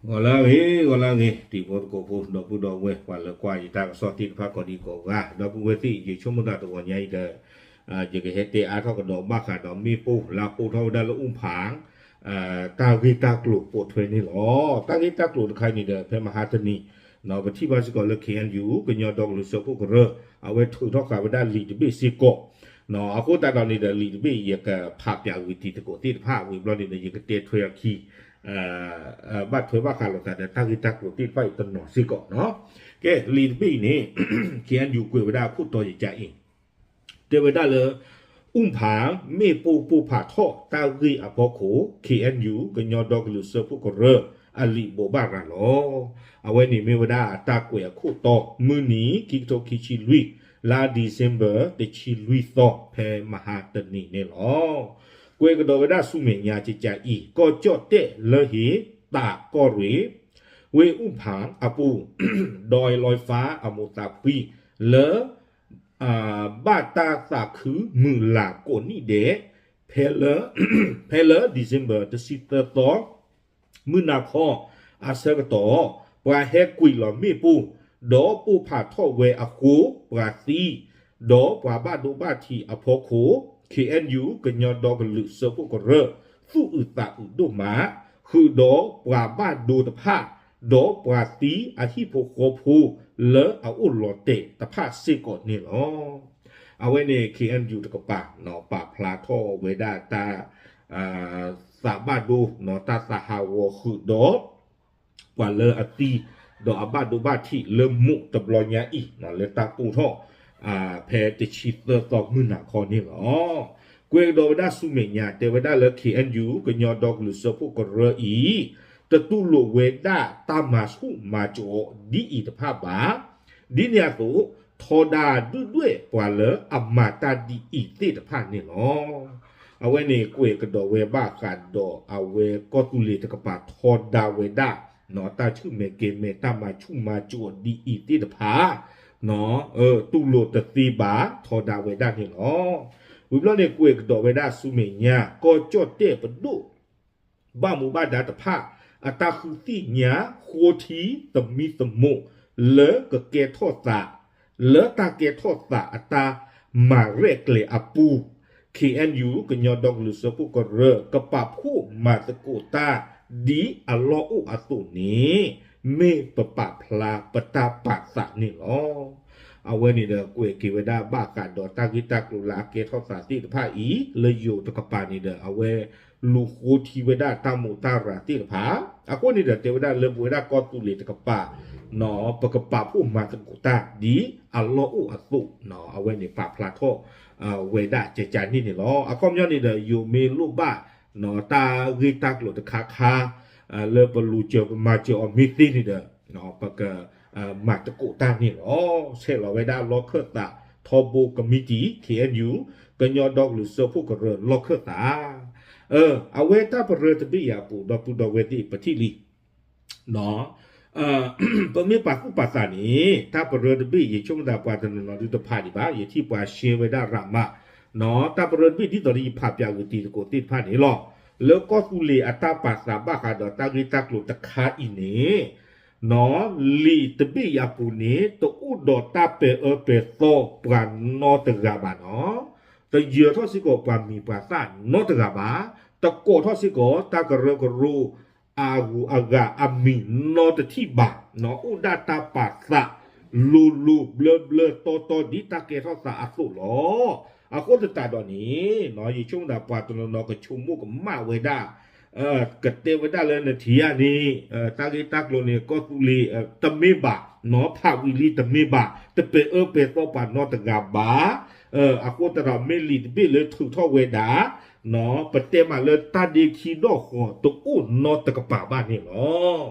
ဂီၤလၢအဂ့ၤ ဂီၤလၢအဂ့ၤ တံၤဖိသကိးဖိ ဒီပုၢ်ဒီဝဲၢ် ပှၤလၢကွၢ်ယတၢ်ကစီၣ်သ့ၣ်တဖၣ်ကိးဒံကိးဂၤ ဒီပုၢ်ဝဲၢ်သ့ၣ် ယဆိကမိၣ်တၢ်တဂီၤညါအံၤဒီး ယကဟဲတဲအါထီၣ်ကဒီးဘၣ်ဃးဒီးမ့ၣ်ပိၢ်လၢအပိၢ်ထီၣ်ဝဲဒၣ်လၢအူၣ်ဖး တၢ်ဂ့ၢ်တၢ်ကျိၤပိာ်ထွဲန့ၣ်လီၤ. တၢ်ဂ့ၢ်တၢ်ကျိၤတခါအံၤန့ၣ်ဒီး ဖဲမဟါတနံၤ ပထံၣ်ဘၣ်စ့ၢ်ကီးလၢ K N U ကညီဒီကလုာ်စၢဖှိၣ်ကရၢ အဝဲထုးထီၣ်ဃာ်ဝဲဒၣ်လံာ်တဘ့ၣ်စ့ၢ်ကီး အဃိသတးဒီးန့ၣ်ဒီး လံာ်တဘ့ၣ်အံၤ ယကဖးပၠးဂ့ၤတံၤသကိးသ့ၣ်တဖၣ် ဝံၤဘျီန့ၣ်ဒီး ယကတဲထွဲအခံ ဘၣ်ထွဲဘၣ်ဃးလိာ်သးဒီးတၢ်ဂ့ၢ်တၢ်ကျိၤသ့ၣ်တဖၣ်အံၤတနီၤစ့ၢ်ကီးနီၤ. ကဲ လံာ်တဘ့ၣ်အံၤန့ၣ် K N U ကွဲးဝဲဒၣ်အခိၣ်တီယကါအံၤ တဲဝဲဒၣ်လၢ အူၣ်ဖး မ့ၣ်ပိၢ်ပိၢ်ဖးထီၣ်တၢ်ဂ့ၢ်အဖီခိၣ် K N U ကညီဒီကလုာ်စၢဖှိၣ်ကရၢ အလံာ်ဘိးဘၣ်ရၤလီၤ. အဝဲန့ၣ်မ့ၢ်ဝဲဒၣ်တၢ်ကွဲးအခိၣ်တီ မုၢ်နံၤ ခံကထိခံဆံလွံၢ် လါ December တဆံလွံၢ်သီ ဖဲမဟါတနံၤန့ၣ်လီၤ. ကွဲးကဒီးဝဲဒၣ်ဆူမဲာ်ညါကကါအံၤ ကီၢ်ကၠီၣ်တဲၣ်လၢဟ့ၣ်တၢ်ကီၢ်ရ့ၣ် ဝ့ၢ်အူၣ်ဖးအပူၤ ဒီးလီၤဖးအမိၢ်သးဖှံလၢ ဘၣ်တၢ်သးခုမုၢ်လၢ်ကိးနံၣ်ဒဲး ဖဲလၢ ဖဲလၢ December တဆံသၢသီ မုၢ်နၤခီ အဆၢကတီၢ် ပှၤဟဲကွံာ်လီၤမ့ၣ်ပိၢ် ဒီးပိၢ်ဖးထီၣ်ဝဲအဃိ ပှၤသံ ဒီးပှၤဘၣ်ဒိဘၣ်ထံးအဖီခိၣ် K N U ကညီဒီကလုာ်စၢဖှိၣ်ကရၢ သူၣ်အုးသးအုးဒိၣ်မး ဃုာ်ဒီးပှၤဘၣ်ဒိတဖၣ် ဒီးပှၤသံအဟံၣ်ဖိဃီဖိလၢအအိၣ်လီၤတဲာ်တဖၣ်စ့ၢ်ကီးန့ၣ်လီၤ. အဝဲန့ၣ် K N U တကပၤ ပာ်ဖျါထီၣ်ဝဲဒၣ်တၢ် သးဘၣ်ဒိ တၢ်သးဟးဂီၤဃုာ်ဒီး ပှၤလၢအသံ ဒီးအဘၣ်ဒိဘၣ်ထံးလၢမိၢ်တဘျီညါအံၤ လၢတၢ်ပိၢ်ထီၣ် ဖဲတဆံသၢသီမုၢ်နၤခီန့ၣ်လီၤ. ကွဲးကဒီးဝဲဒၣ်ဆူမဲာ်ညါ တဲဝဲဒၣ်လၢ K N U ကညီဒီကလုာ်စၢဖှိၣ်ကရၢအံၤ တတူၢ်လိာ်ဝဲဒၣ်တၢ်မၤဆူၣ်မၤစိးဒ်အံၤတဖၣ်ဘၣ် ဒ်န့ၣ်အသိး ထီဒါဒုၣ်ဒွဲၣ်ပှၤလၢအမၤတၢ်ဒ်အံၤသ့ၣ်တဖၣ်န့ၣ်လီၤ. အဝဲန့ၣ်ကွဲးကဒီးဝဲဘၣ်ဃးဒီးအဝဲကီၢ်သူလ့ၤတကပၤထီဒါဝဲဒၣ် တၢ်ဆူၣ်မဲာ်ကဲၤမဲာ် တၢ်မၤဆူၣ်မၤစိးဒ်အံၤသ့ၣ်တဖၣ် တူၢ်လိာ်တသ့ဘၣ် ထီဒါဝဲဒၣ်န့ၣ်လီၤ. ဝံၤဘျီန့ၣ်ကွဲးကဒီးဝဲဒၣ်ဆူမဲာ်ညါ ကီၢ်ကၠီၣ်တဲၣ်ပဒိၣ် ဘၣ်မူဘၣ်ဒါတဖၣ် အတၢ်ဃုသ့ၣ်ညါ ဃိထံသမံသမိး လၢကကဲထီၣ်သး လၢတၢ်ကဲထီၣ်သးအတၢ်မၤရဲၣ်ကျဲၤအပူၤ K N U ကညီဒီကလုာ်စၢဖှိၣ်ကရၢ ကပာ်ဖှိၣ်မၤသကိးတၢ် ဒ်အလီၢ်အိၣ်အသိးန့ၣ် မ့ၢ်ပပာ်ဖျါပတၢ်ပာ်သးန့ၣ်လီၤ. အဝဲန့ၣ်ဒီးကွဲးက့ၤဝဲဒၣ်ဘၣ်ဃးဒီးတၢ်ဂ့ၢ်တၢ်ကျိၤလၢအကဲထီၣ်သးသ့ၣ်တဖၣ်အံၤ လၢယိၤတကပၤန့ၣ်ဒီး အဝဲလူၤဃိထံဝဲဒၣ်တၢ်မိၢ်တၢ်ရၤသ့ၣ်တဖၣ် အဃိန့ၣ်ဒီးတဲဝဲဒၣ်လၢပဝဲဒၣ်ကီၢ်သူလ့ၤတကပၤ ပကပာ်ဖှိၣ်မၤသကိးတၢ်ဒ်အလီၢ်အိၣ်အသိး အဝဲန့ၣ်ပာ်ဖျါထီၣ်ဝဲဒၣ်ကကန့ၣ်န့ၣ်လီၤ. အခီပညီန့ၣ်ဒီး ယိၤမ့ၢ်လိၣ်ဘၣ် တၢ်ဂ့ၢ်တၢ်ကျိၤတခါခါ လၢပလူၤစၢၤပမၤစၢၤအီၤမ့ၢ်သ့န့ၣ်ဒီး ပက မၤသကိးတၢ်န့ၣ်လီၤ. ဆဲးလီၤဝဲဒၣ်လီၢ်ခၢၣ်သး ထီဘိကမံးတံာ် K N U ကညီဒီကလုာ်စၢဖှိၣ်ကရၢလီၢ်ခၢၣ်သး အဝဲတၢ်ပရၢတဘ့ၣ်အံၤအပူၤ ဒီပုၢ်ဒီဝဲၢ်သ့ၣ်ပထံၣ်လံ ပမ့ၢ်ပာ်သူၣ်ပာ်သးန့ၣ် တၢ်ပရၢတဘ့ၣ် ယဆိကမိၣ်သးပှၤတနီၤနီၤဒုးတဖးဒံးဘၣ် ယထံၣ်ပှၤရှဲဝဲဒၣ်ရးမး တၢ်ပရၢတဘ့ၣ်ဒ်သိးဒီးယဖးပၠးဂ့ၤတံၤသကိးသ့ၣ်တဖၣ်န့ၣ်လီၤ. လၢကီၢ်သူလ့ၤအတၢ်ပာ်သးဘၣ်ဃးဒီးတၢ်ဂ့ၢ်တၢ်ကျိၤတခါအံၤန့ၣ် လံာ်တဘ့ၣ်အံၤအပူၤန့ၣ် တအိၣ်ဒီးတၢ်ပဲာ်အၢပဲာ်သီပှၤနီတဂၤဘၣ်နီၤ. တယၢၤထီၣ်စ့ၢ်ကီးပှၤမံၤပှၤသၣ်နီတဂၤဘၣ်. တကိးထီၣ်စ့ၢ်ကီးတၢ်ကရၢကရိ အဂုၤအဂၤအမံၤနီတထံၣ်ဘၣ်. အိၣ်ဒၣ်တၢ်ပာ်သး လိၤလိၤဘျၢဘျၢတီတီဒ်တၢ်ကဲထီၣ်သးအသိးလီၤ. အဃိသတးဒီးန့ၣ် ယဆိကမိၣ်သးပှၤတနီၤနီၤကဆိကမိၣ်ကမၣ်ဝဲဒၣ် ကတဲဝဲဒၣ်လၢနထံၣ်ဧါန့ၣ် တၢ်ဂ့ၢ်တၢ်ကျိၤန့ၣ် ကီၢ်သူလ့ၤ တမ့ၢ်ဘၣ် ဖးဝံၤလံတမ့ၢ်ဘၣ် တပဲာ်အၢပဲာ်သီပှၤနီတဂၤဘၣ်. အဃိသတးဒီးမ့ၢ်လံာ်တဘ့ၣ်လၢထုးထီၣ်ဝဲဒၣ် ပတဲမးလၢတၢ်ဒ့ခံဒီၣ်ဃီၤတအိၣ်နီတကပၤဘၣ်န့ၣ်လီၤ.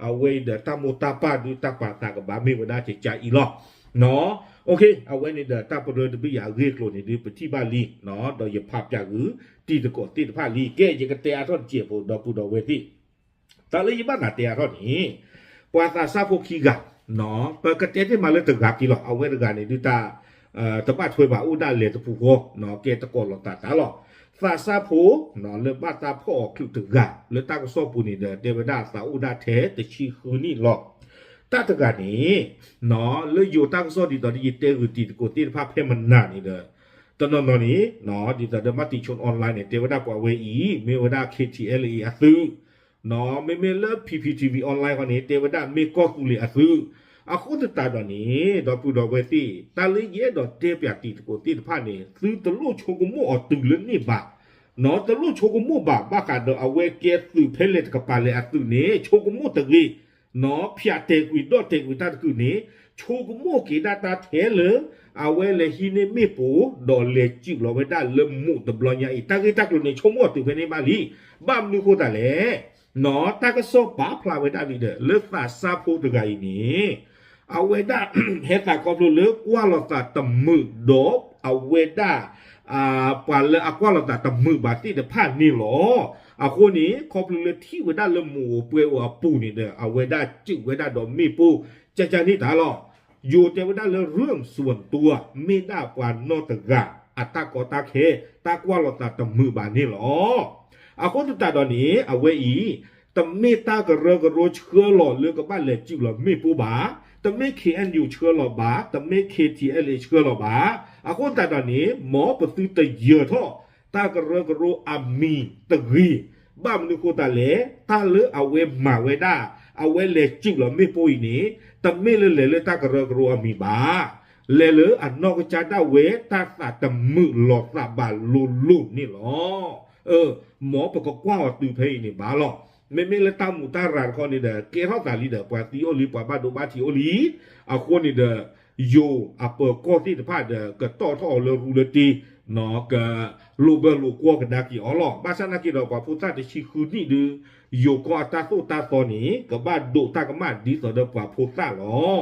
အဝဲအံၤဒီးတၢ်မိၢ်တၢ်ပၢ်ဒုးတၢ်ပာ်သးကဘၣ်မ့ၢ်ဝဲဒၣ်ကကါအံၤလီၤ. အဝဲန့ၣ်ဒီးတၢ်ပရၢတဘ့ၣ်အံၤအဂ့ၢ်အကျိၤန့ၣ်ဒုးပထံၣ်ဘၣ်လံ ဒီးယဖးပၠးဂ့ၤတံၤသကိးသ့ၣ်တဖၣ်လံ. ကဲ ယကတဲအါထီၣ်တစဲးဖိ ဒီပုၢ်ဒီဝဲၢ်သ့ၣ် တၢ်လၢယဘၣ်သးတဲအါထီၣ်န့ၣ် ပှၤသးစၢ်ဖိခံဂၤ ပကတဲသ့ၣ်မးလၢတဂၤက့ၤလီၤ. အဝဲတဂၤန့ၣ်ဒုးတၢ် တဘၣ်ထွဲဘၣ် အိၣ်ဒၣ်လဲၤတပူၤဃီ ကဲတကိးလိာ်သးတၢ်လီၤ. သးစၢ်ဖိ လၢဘၣ်တၢ်ဖီၣ်အီၤချုးတဂၤ လၢတၢ်ကစီၣ်ပူၤန့ၣ်ဒီး တဲဝဲဒၣ်သးအိၣ်ဒၣ်ထဲတဆံဃုနံၣ်လီၤ. တၢ်တဂၤန့ၣ် လၢယိၤတၢ်ကစီၣ်ဒ်သိးဒီးယတဲဂုာ်တံၤသကိးသ့ၣ်တဖၣ်ဖဲမနၤန့ၣ်ဒီး တနီၤနီၤန့ၣ် ဒ်သိးဒီး Matichon Online န့ၣ် တဲဝဲဒၣ်ပှၤဝဲအံၤ မ့ၢ်ဝဲဒၣ် K T L A အသုး မ့မ့ၢ်လၢ P P T V Online ဃီန့ၣ် တဲဝဲဒၣ်မ့ၢ်ကီၢ်သူလ့ၤအသုး. အဃိသတးဒီးန့ၣ် ဒီပုၢ်ဒီဝဲၢ်သ့ၣ် တၢ်လၢယအဲၣ်ဒိးတဲပၠးတံၤသကိးသ့ၣ်တဖၣ်န့ၣ် သုတလိၣ်ဆိကမိၣ်အီၤတုၤလၢန့ၣ်ဘၣ်. တလိၣ်ဆိကမိၣ်ဘၣ် ဘၣ်ဃးဒီးအဝဲကဲသုးဖဲလဲၣ်တကပၤလဲၣ်အသုးန့ၣ် ဆိကမိၣ်တဂ့ၤ ဖၠးတဲာ်ကွံာ်ဒီၣ်တဲာ်ကွံာ်တၢ်တကုာ်န့ၣ် ဆိကမိၣ်က့ၤဒၣ်တၢ်ထဲလၢ အဝဲလဲၤဟံးန့ၢ်မ့ၣ်ပိၢ် ဒီးလဲၤစုၣ်လီၤဝဲဒၣ်လၢမိၢ်တဘျီညါအံၤ တၢ်ဂ့ၢ်တၢ်ကျိၤန့ၣ် ဆိကမိၣ်အီၤတုၤဖဲန့ၣ်ဘၣ်လံ. ဘၣ်မနုၤဃိသတးလဲၣ် တၢ်ကစီၣ်ပာ်ဖျါဝဲဒၣ်လံဒီး လၢသးစၢ်ဖိတဂၤအံၤန့ၣ် အဝဲဒၣ် ဟဲသးခီဖျိလၢကွၢ်လိာ်သးတမုာ်ဒီး အဝဲဒၣ် ပှၤလၢအကွၢ်လိာ်သးတမုာ်ဘၣ်သ့ၣ်တဖၣ်န့ၣ်လီၤ. အဃိန့ၣ် ခီဖျိလၢထံၣ်ဝဲဒၣ်လၢမိၢ်အိၣ်ပှဲၤအိၣ်အပူၤန့ၣ်ဒီး အဝဲဒၣ်စုၣ်ဝဲဒၣ်ဒီးမ့ၣ်ပိၢ် ကကန့ၣ်တၢ်လီၤ. ယိၤတဲဝဲဒၣ်လၢ เรื่องส่วนตัว မ့ၢ်ဒၣ်ပှၤနီၢ်တဂၤ အတၢ်ကီတၢ်ခဲ တၢ်ကွၢ်လိာ်သးတမုာ်ဘၣ်န့ၣ်လီၤ. အဃိသတးဒီးန့ၣ် အဝဲအံၤ တမ့ၢ်တၢ်ကရၢကရိဆှၢလီၤလၢကဘၣ်လဲၤစုၣ်လီၤမ့ၣ်ပိၢ်ဘၣ်, တမ့ၢ် K N U ဆှၢလီၤဘၣ်, တမ့ၢ် K T L A ဆှၢလီၤဘၣ်. အဃိသတးဒီးန့ၣ် မ်ပသုတယၢၤထီၣ် တၢ်ကရၢကရိအမံၤတဂ့ၤ. ဘၣ်မနုၤဃိသတးလဲၣ်, တၢ်လၢအဝဲမၤဝဲဒၣ် အဝဲလဲၤစုၣ်လီၤမ့ၣ်ပိၢ်အံၤန့ၣ် တမ့ၢ်လၢလဲၤလၢတၢ်ကရၢကရိအမံၤဘၣ်. လဲၤလၢအနီၢ်ကစၢ်ဒၣ်ဝဲတၢ်သးတမုာ်လီၤသးဘၣ်လိၤလိၤန့ၣ်လီၤ. မ်ပကကွၢ်အီၤတုၤဖဲအံၤန့ၣ်ဘၣ်လီၤ. မ့မ့ၢ်လၢတၢ်မူးတၢ်ရၤတခီန့ၣ်ဒီး ကဲထီၣ်သးလံဒီး ပှၤသံအိၣ်လံ ပှၤဘၣ်ဒိဘၣ်ထံးအိၣ်လံ. အဃိန့ၣ်ဒီး ယိၤအပၢၤကီၢ်သ့ၣ်တဖၣ်ဒီး ကတီၢ်ထီၣ်အီၤလၢရူလၢတ့ ကလိာ်ဘၢလိာ်ကွီၢ်ကဒါက့ၤအီၤလီၤ. ဘၣ်ဆၣ်နာ်က့ဒီး ပှၤဖိသၣ်တဆံဃုနံၣ်ဒု ယိၤကီၢ်အတၢ်သိၣ်တၢ်သီန့ၣ် ကဘၣ်ဒိးတၢ်ကမၣ်ဒ်သိးဒီးပှၤဖိသၣ်လီၤ.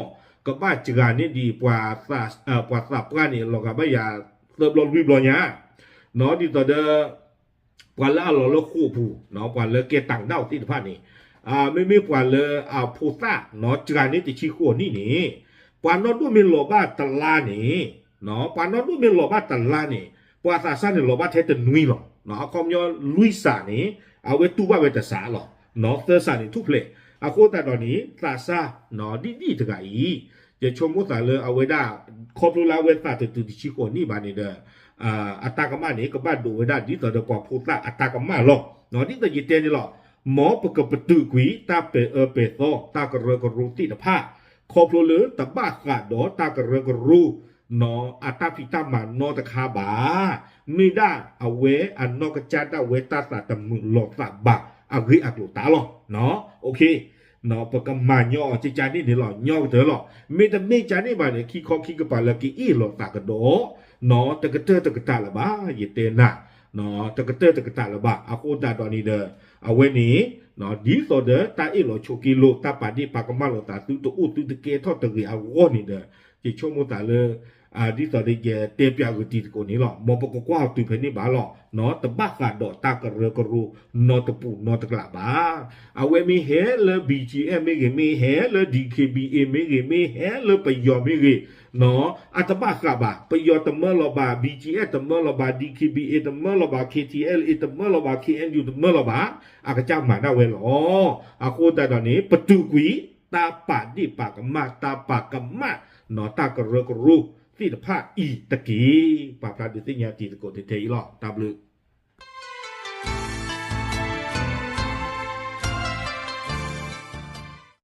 ကဘၣ်စှၤန့ၢ်ဒံး ပှၤသးပှၢ်န့ၣ် လီၤဂာ်ဘၣ်ယၤသၢဘျီလွံၢ်ဘျီညါ ဒ်သိးဒီး ပှၤလၢအလီၤလၢဃိာ်ပူၤ ပှၤလၢကဲတၢ်ကဒါအီၤသ့ၣ်တဖၣ်န့ၣ် မ့မ့ၢ်ပှၤလၢအဖိသၣ် စှၤန့ၢ်တဆံဃိးနံၣ်န့ၣ် ပှၤနီၢ်ဒိၣ်မ့ၢ်လီၤဘၣ်တလါန့ၣ် ပှၤနီၢ်ဒိၣ်မ့ၢ်လီၤဘၣ်တလါန့ၣ် ပှၤသးစၢ်န့ၣ်လီၤဘၣ်ထဲတနွံလီၤ. အခီပညီလွံၢ်စးန့ၣ် အဝဲတူၢ်ဘၣ်ဝဲတစးလီၤ. သၢစးန့ၣ်ထူၣ်ဖျဲး. အဃိသတးဒီးန့ၣ် သးစၢ်ဒ်ဒ်တဂၤအံၤ ယဆိကမိၣ်သးလၢအဝဲဒၣ် ခီဖျိလၢအဝဲသးတတုၤတဆံဃိးနံၣ်ဘၣ်န့ၣ်ဒီး အတၢ်ကမၣ်န့ၣ် ကဘၣ်ဒိးဝဲဒၣ်ဒ်သိးဒီးပှၤဖိသၣ်အတၢ်ကမၣ်လီၤ. ဒ်သိးယတဲန့ၣ်လီၤ. မ်ပကပတုာ်ကွံာ်တၢ်ပဲာ်အၢပဲာ်သီ တၢ်ကရၢကရိသ့ၣ်တဖၣ် ခီဖျိလၢတဘၣ်ဃးဒီးတၢ်ကရၢကရိ အတၢ်ဖံးတၢ်မၤနီတခါဘၣ်. မ့ၢ်ဒၣ်အဝဲအနီၢ်ကစၢ်ဒၣ်ဝဲတၢ်သးတမုာ်လီၤသးဘၣ်အဂ့ၢ်အကျိၤတၢ်လီၤ. ပကမၤညီအီၤကကန့ၣ်န့ၣ်လီၤ. ညီကတၢၢ်လီၤ. မ့တမ့ၢ်ကန့ၣ်ဘၣ်န့ၣ် ခံခီခံကပၤလၢကအ့ၣ်လိာ်သးကဒီး တကတၢၢ်တကတၢၢ်လၢၤဘၣ် ယတဲနၤ တကတၢၢ်တကတၢၢ်လၢၤဘၣ်. အဃိသတးဒီးန့ၣ်ဒီး အဝဲန့ၣ် ဒ်သိးဒီးတၢ်အ့ၣ်လိာ်ဆိးက့လိာ် တၢ်ပာ်ဒ့ၣ်ပာ်ကမၣ်လိာ်သး သုတအိၣ်သုတကဲထီၣ်တဂ့ၤအဂီၢ်န့ၣ်ဒီး ယဆိကမိၣ်သးလၢ ဒ်သိးဒီးယတဲပၠးဂုာ်တံၤသကိးန့ၣ်လီၤ. မ်ပကကွၢ်အီၤတုၤဖဲန့ၣ်ဘၣ်လီၤ. တဘၣ်ဃးဒီးတၢ်ကရၢကရိ နီတပူၤနီတကျးဘၣ်. အဝဲမ့ၢ်ဟဲလၢ B G F မ့ၢ်ဂ့ၤ, မ့ၢ်ဟဲလၢ D K B A မ့ၢ်ဂ့ၤ, မ့ၢ်ဟဲလၢပယီၤမ့ၢ်ဂ့ၤ အတဘၣ်ဃးဘၣ်. ပယီၤတမၢလီၤဘၣ်, B G F တမၢလီၤဘၣ်, D K B A တမၢလီၤဘၣ်, K T L A တမၢလီၤဘၣ်, K N U တမၢလီၤဘၣ်, အကစၢ်မၤဒၣ်ဝဲလီၤ. အဃိသတးဒီးန့ၣ် ပတုာ်ကွံာ် တၢ်ပာ်ဒ့ၣ်ပာ်ကမၣ် တၢ်ပာ်ကမၣ် တၢ်ကရၢကရိသ့ၣ်တဖၣ်အံၤတက့ၢ်. ပာ်ဖျါဒုးသ့ၣ်ညါတံၤသကိးထဲအံၤလီၤ. တၢ်ဘျုး